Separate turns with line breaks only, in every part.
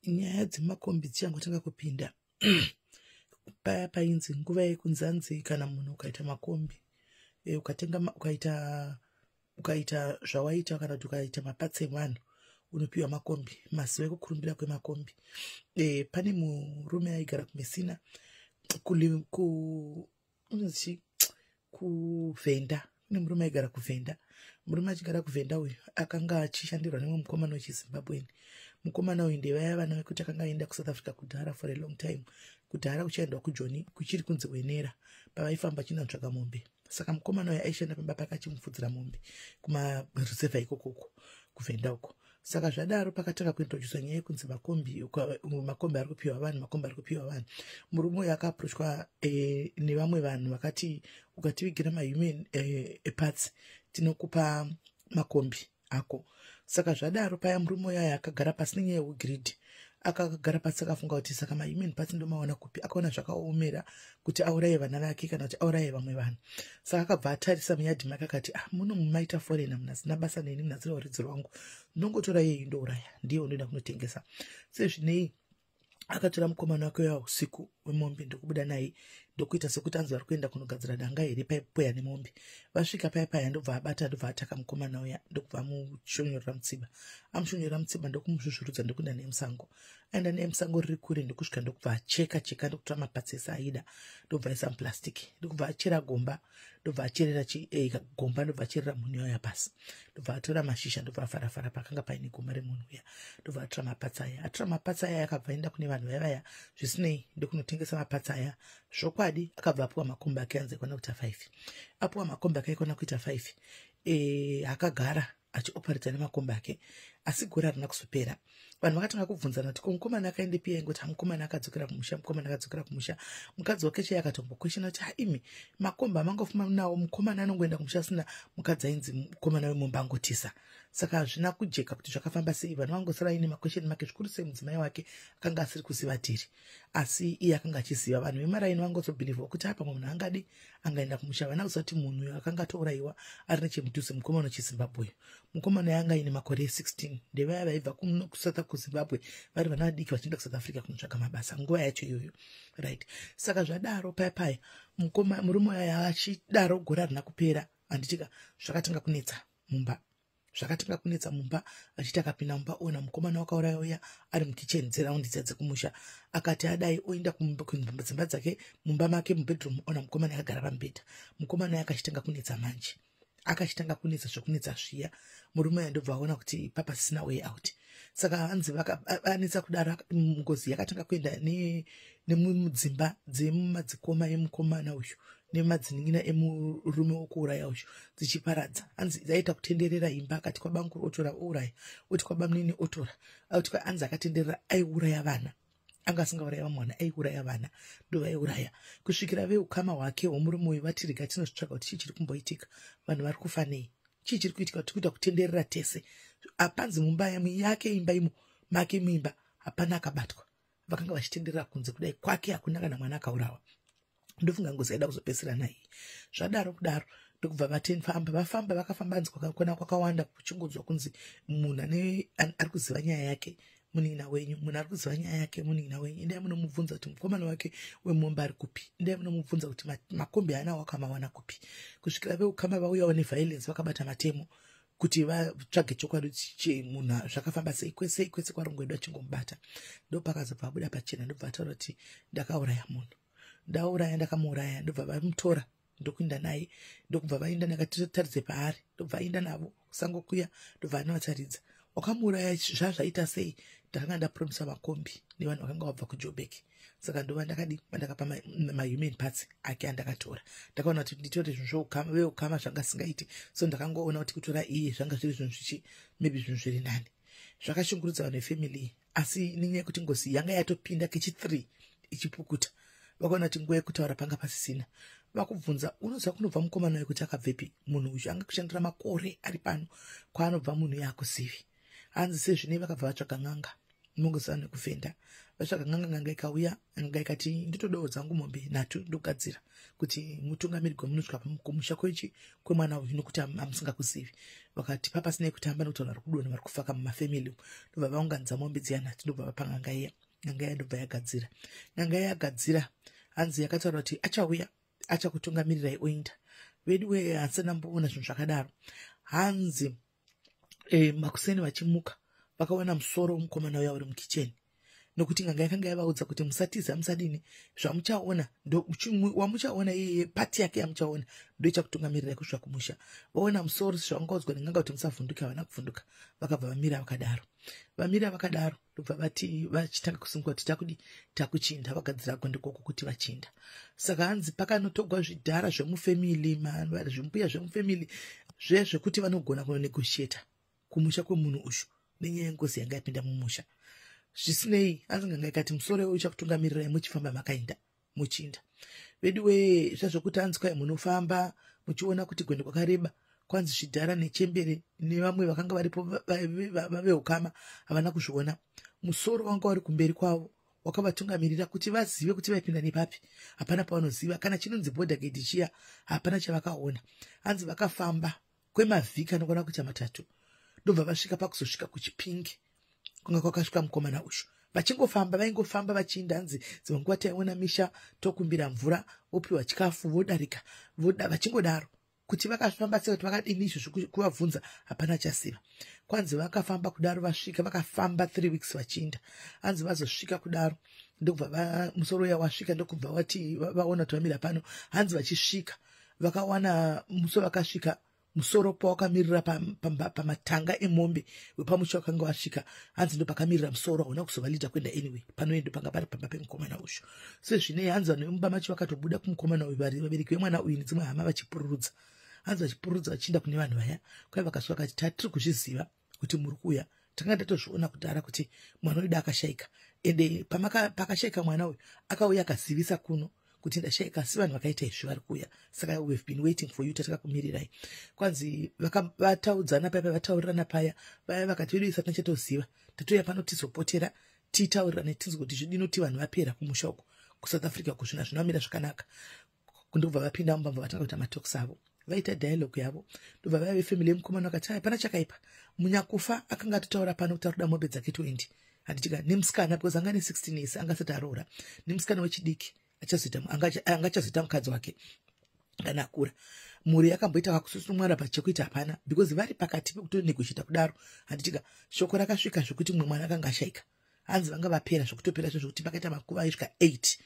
Nyaya dzemakombi dzichangotanga kupinda paya painzi nguva yekunzanzi kana munhu ukaita makombi ukatenga ukaita zvawaita kana kuti ukaita mapatsi evanhu unopiwa makombi, mazuva ekukurumbira kwemakombi. Pane murume aigara kuMessina, unonzi kuVhenda. Kune murume aigara kuVhenda. Murume achigara kuVhenda uyu akanga achishandirwa nemumwe mukomana wechiZimbabwean. Mukomana uyu ndevaya vana vekuti akanga aenda kuSouth Africa kudhara, for a long time kudhara, kuchaendwa kuJoni, kuchiri kunzi Wenera, pavaifamba achindotsvaga mombe. Saka mukomana uyu aishanda pamba pake achimufudzira mombe kumaruzevha ikokoko kuVhenda uko. Saka zvadaro pakatanga kuintrodusa nyaya yekunzi makombi, makombi ari kupiwa vanhu, makombi ari kupiwa vanhu. Murume uyu akaapproachwa nevamwe vanhu vakati, "Ukativigira mahuman parts tinokupa makombi ako." Saka zvadaro paya murume uyu aya akagara pasi nenyaya yeugreedy. Akagara pasi akafunga kuti, "Saka mahuman parts ndomaona kupi?" Akaona zvakaomera kuti auraye vana vake kana kuti auraye vamwe vanhu. Saka akabva atarisa muyadhi make akati, "Ah, muno mumaita foreigner, munhu asina basa neni, munhu asina rudzi rwangu, ndongotora iyeyi ndouraya, ndiye undoenda kunotengesa." Sezvinei akatora mukomana wake uya usiku wemombe, ndokubuda naye, ndokuita sekuti anzi vari kuenda kunogadzira danga here paipoya nemombe. Vasvika paya paya, ndobva abata, ndobva ataka mukomana uya, ndokubva amushonyorera mutsiba. Amushonyorera mutsiba, ndokumuzvuzvurudza, ndokuenda naye musango. Aenda naye musango riri kure, ndokusvika, ndokubva acheka cheka, ndokutora mapatsi ese aida, ndobva aisa muplastic, ndokubva achera gomba, ndobva acherera gomba, ndobva acherera munhu uya pasi, ndobva atora mashizha, ndobva afarafara pakanga paine gomba remunhu uya, ndobva atora mapatsi aya. Atora mapatsi aya, akabva aenda kune vanhu vaya vaya, zvisinei, ndokunotengesa mapatsi aya. Zvokwadi akabva apiwa makombi ake, anzi aikwana kuita 5. Apiwa makombi ake aikwana kuita 5, akagara achioperata nemakombi ake, asi gore harina kuzopera. Vanhu vakatanga kubvunzana kuti, "Ko mukomana akaendepi?" Aingoti, "Mukomana akadzokera kumusha, mukomana akadzokera kumusha." Mukadzi wake chaiye akatomboquestiona kuti, "Haimi, makombi amangofuma nawo, mukomana anongoenda kumusha asina mukadzi?" Ainzi mukomana wemumba angotisa. Saka hazvina kujeka kuti zvakafamba sei. Vanhu vangosara aine maquestion mark, zvikuru sei mudzimai wake akanga asiri kuziva dhiri, asi iye akanga achiziva. Vanhu vemaraini vangozobelieva kuti apa munhu angadi angaenda kumusha. Vana kuziva kuti munhu uyu akanga atourayiwa ari nechemudhuze, mukomana wechiZimbabwe. Mukomana yanga aine makore 16. Ndevaya vaibva kuSouth, kuZimbabwe, vari vana vadiki vachienda kuSouth Africa kunotsvaga mabasa nguva yacho iyoyo, right? Saka zvadaro paya paya murume uyo achidaro, gore harina kupera, handitika, zvakatanga kunetsa mumba. Zvakatanga kunetsa mumba achiti akapinda mumba, ona mukomana wakauraya uya ari mukicheni dzeraundi dziya dzekumusha. Akati adai oenda kudzimba dzake, mumba make, mubedroom, ona mukomana akagara pamubhedha. Mukomana akachitanga kunetsa manje, akachitanga kunetsa zvokunetsa zviya. Murume uya ndobva aona kuti papasisina way out. Saka hanzi anetsa kudaro, ngozi yakatanga kuenda nemudzimba dzemumadzikoma emukomana uyu nemadzinin'ina emurume wokuuraya uyu, dzichiparadza. Hanzi dzaita kutenderera imba. Akati kwabamukuru otora ouraya, oti kwabamunini otora. Anzi akatenderera, aiuraya vana. Anga asingauraya vamwe vana, aiuraya vana, ndovaiuraya, kusvikira veukama hwake hwomurume uyu vati, "Rega tinozvitsvaga kuti chii chiri kumboitika, vanhu vari kufa nei, chii chiri kuitika, tiri kuita kutenderera tese." Apanzi mumba yake, imba imo make muimba hapana akabatwa. Vakanga vachitenderera kunze kudai kwake, hakuna kana mwana akaurawa. Ndofunga ngozi yaida kuzopedzisira naiyi. Zvadaro kudaro, ndokubva vatefamba, vafamba, vakafamba anzi kwakakona kwakawanda, kuchingonzwa kunzi munhu ari kuziva nyaya yake munin'ina wenyu, munhu ari kuziva nyaya yake munin'ina wenyu, endai munomubvunza kuti mukomana wake wemombe ari kupi, endai munomubvunza kuti makombi aanawo akamawana kupi, kusvikira veukama vauyawo neviolence, vakabata matemo kuti vatsvage chokwadi chemunhu, zvakafamba sei. Kwese kwese kwarongoedu achingomubata, ndopakazobva abuda pachena, ndobva ataura kuti, "Ndakauraya munhu, ndauraya, ndakamuuraya." Ndobva vamutora, ndokuinda naye, ndokubva vaenda nakataridze paari, ndobva aenda navo kusango kuya, ndobva anovataridza, "Wakamuuraya, zvazvaita sei?" "Ndakanga ndapromisa makombi nevanhu vakanga vabva kuJobek, saka ndova ndakadi vandakapa mahuman parts ake andakatora. Ndakaona kuti nditore zvinhu zveukama, veukama zvanga singaiti, so ndakangoona kuti kutora iye zvanga zviri zvinhu zvichi maybe zvinhu zviri nani." Zvakashungurudza vanhu vefamily, asi nenyaya yekuti ngozi yanga yatopinda kechi3 ichipukuta, vakaona kuti nguva yekutaura panga pasisina. Vakubvunza, "Unoziva kunobva mukomana uyu, kuti akabvepi munhu uyu? Anga kushandira makore ari pano, kwaanobva munhu yaakuzivi." Hanzi sezvinei vakabva vatsvaga n'anga. Munongoziva nekuvhenda. Vatsvaga n'anga, n'anga ikauya. N'anga ikati, "Nditodawo dzangu mombe 3, ndogadzira kuti mutungamirigwa munosvika kumusha kwechi kwemwana uyu, nokuti hamusingakuzivi." Vakati papasinei kutamba, nekuti vanhu vari kudonha, vari kufaka mumafamily. Ndobva vaunganidza mombe dziya nhatu, ndobva vapa n'anga iya. N'anga iya ndobva yagadzira. N'anga iya yagadzira, hanzi yakataura kuti achauya, achakutungamirirai oinda. Vedu we, handisana mboona zvinhu zvakadaro. Hanzi makuseni vachimuka, vakawana musoro wemukomana uya uri mukicheni, nokuti n'anga yakanga yavaudza kuti musatiza, musadini, zvamuchaona, wamuchaona iyeye, pati yake yamuchaona ndoichakutungamirirai kusvika kumusha. Vaona musoro sezvavangaudzwa nen'anga kuti musavhunduka, havana kuvhunduka. Vakabva vamira vakadaro. Vamira vakadaro, ndobva vati vachitanga kusunguka kuti takudi takuchinda. Vagadzira gondekoko kuti vachinda. Saka hanzi pakanotogwa zvidhara zvemufamily, zvimbuya zvemufamily zvezvekuti vanogona kunonegotiata kumusha kwemunhu uyu nenyaya yengozi yanga yapinda mumusha. Zvisinei, hanzi nganga ikati musoro iwe uchakutungamirirai muchifamba makainda muchinda. Vedu wee, zvazvokuti hanzi kwai munofamba muchiona kuti gwendo kwakareba. Kwanzi zvidhara nechembere nevamwe vakanga varipo vaveukama havana kuzviona. Musoro wanga uri kumberi kwavo wakavatungamirira kuti vazive kuti vaipinda nepapi. Hapana pavanoziva kana chinonzi border gate chiya, hapana chavakaona. Hanzi vakafamba kwemavhiki anokwana kuita 3, ndobva vasvika pakuzosvika kuChipingi kunga kwakasvika mukomana uyu. Vachingofamba, vaingofamba vachiinda. Hanzi dzimwe nguva taiona misha, tokumbira mvura, vopiwa chikafu, vodarika, vachingodaro. Kuti vakafamba sei, kuti vakadini, izvozvo kuvabvunza hapana chaziva. Kwanzi vakafamba kudaro, vasvika, vakafamba 3 weeks vachiinda. Hanzi vazosvika kudaro, ndokubva musoro uya wasvika, ndokubva wati vaona kuti vamira pano. Hanzi vachisvika vakawana musoro, vakasvika musoro pawakamirira pamatanga emombe wepamusha wakanga wasvika. Hanzi ndo pakamirira musoro, hauna kuzovalidha kuenda anyway. Panoendo panga pari pamba pemukomana uyu. Sezvinei, hanzi vanhu vemumba macho vakatobuda kumukomana uyu, vabereki vemwana uyu nedzimwe hama, vachipururudza. Hanzi vachipururudza vachienda kune vanhu vaya kwai, vakasvika vakati, "Tatiri kuzviziva kuti muri kuuya. Tanga tatozviona kudhara kuti mwana wedu akashayika. Ende pakashayika mwana uyu, akauya akazivisa kuno kuti ndashayika, asi vanhu vakaita izvi vari kuuya. Saka we have been waiting for you, tatakakumirirai." Kwanzi vataudzana paya, vataurirana paya, vaya vakati, "Vedu isati nachatoziva, tatouya pano tizopotera titaurirane, tinzwe kuti zvidinoti vanhu vapera kumusha uko kuSouth Africa, kuzvina zvinomira zvakanaka." Ndobva vapinda mumba, vatanga kuita matalks avo, vaita dialogue yavo. Ndobva vaya vefamily yemukomana vakati, "Hapana chakaipa. Munyakufa akanga atotaura pano kuti arikuda mombe dzake 20, handitika, nemusikana, because anga ne16 years, anga asati aroora, nemusikana wechidiki angachazoita mukadzi wake kana akura." Mhuri yakamboita kakususumwara pachekuita hapana, because vari pakati pekutonegotiata kudaro, handitika, shoko rakasvika zvekuti mumwe mwana akanga ashayika. Hanzi vanga vapera zvekutopera, zvo zvekuti pakaita makuva aisvika 8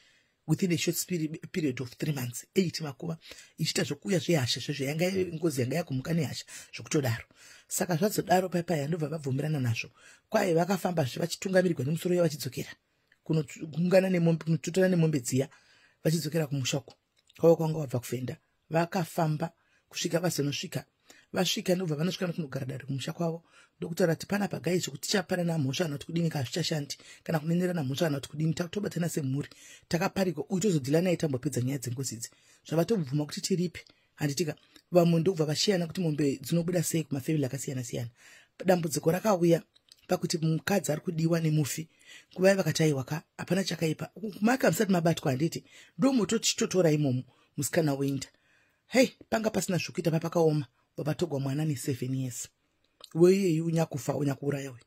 within a short period of 3 months, 8 makuva ichiita zvokuuya zvehasha, zvezvo yanga ngozi yanga yakumuka nehasha zvokutodaro. Saka zvazodaro paipaya, ndobva vabvumirana nazvo. Kwai vakafambazve vachitungamirirwa nemusoro uya, vachidzokera kunokungana nemombe, kunototora nemombe dziya, vachidzokera kumusha uko kwavo kwanga vabva kufenda. Vakafamba kusvika vazonosvika. Vasvika, ndobva vanosvika nokunogara dare kumusha kwavo, ndokutaura kuti panapa gai zvekuti tichapanana mhosva kana kuti kudini kazvichashandi, kana kunenerana mhosva kana kuti kudini. Takutobatana semhuri, takaparikwa uyu, tozodhila naye tambopedza nyaya dzengozi idzi. Zvavatobvuma kuti tiripe, handitika. Vamwe ndobva vashiyana kuti mombe dzinobuda sei kumafamily akasiyana siyana. Dambudziko rakauya pakuti mukadzi ari kudiwa nemufi. Kuvaya vakati, "Aiwa ka, hapana chakaipa, maka musati mabatwa, handiti ndomotochitora imomo." Musikana woinda. Hei, panga pasina zvokuita, papakaoma. Vabatogwa mwana ne7 years weiyeyi, unyakufa, unyakuuraya uyu,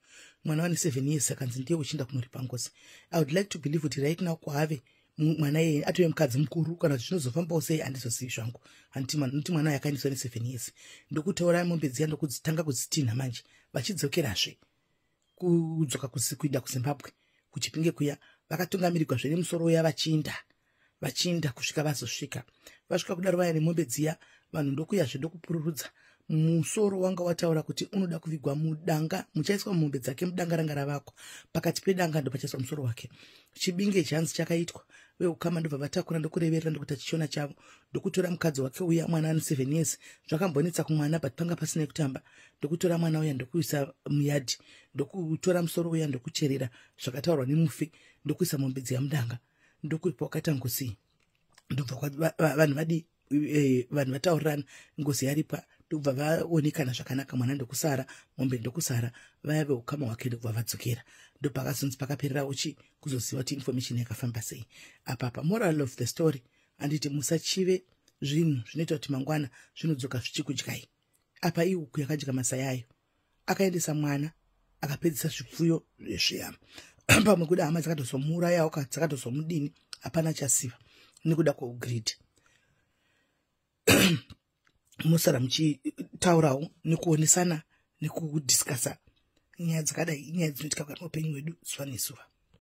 mwana wane 7 years, akanzi ndiye uchienda kunoripa ngozi. I would like to believe kuti right now kwaave mwana iyeye atove mukadzi mukuru, kana kuti zvinozofambawo sei handizozivi zvangu. Handiti mwana uyu akaendeswa ne7 years, ndokutaura mombe dziya, ndokutanga kudzitinha manje, vachidzokerazve kudzoka kuenda kuZimbabwe kuChipinge kuya. Vakatungamirirwa zvene musoro uya, vachiinda, vachiinda kusvika vazosvika. Vasvika kudaro, vaya nemombe dziya, vanhu ndokuyazve, ndokupururudza. Musoro wanga wataura kuti unoda kuvigwa mudanga muchaiswa mombe dzake, mudanga ranga ravakwa pakati pedanga, ndopachaiswa musoro wake. Chibinge chanzi chakaitwa. Veukama ndobva vatakura, ndokureverera, ndokuita chichona chavo, ndokutora mukadzi wake uya, mwana ane 7 years. Zvakambonetsa kumwana, but panga pasina kutamba. Ndokutora mwana uya, ndokuisa muyadhi, ndokutora musoro uya, ndokucherera zvakataurwa nemufi, ndokuisa mombe dziya mudanga, ndokuripa wakaita ngozi. Ndobva vanhu vadi, vanhu vataurirana, ngozi yaripa. Ndokubva vaonekana zvakanaka, mwana ndokusara, mombe ndokusara, vaya veukama hwake ndokubva vadzokera. Ndopakazonzi pakapererawo chi kuzoziva kuti information yakafamba sei apapa. Moral of the story, handiti, musachive zvinhu zvinoita kuti mangwana zvinodzoka zvichikudyai. Apa ihuku yakadya masai ayo, akaendesa mwana, akapedzisa zvipfuyo zvezviyama. Pamwe kuda hama dzakatozomuurayawo, dzakatozomudini, hapana chasiva nekuda kweugreedy. Musara muchitaurawo nekuonesana nekudiscussa nyaya dzakadai, inyaya dzinoitika mukati meupenyu hwedu zuva nezuva.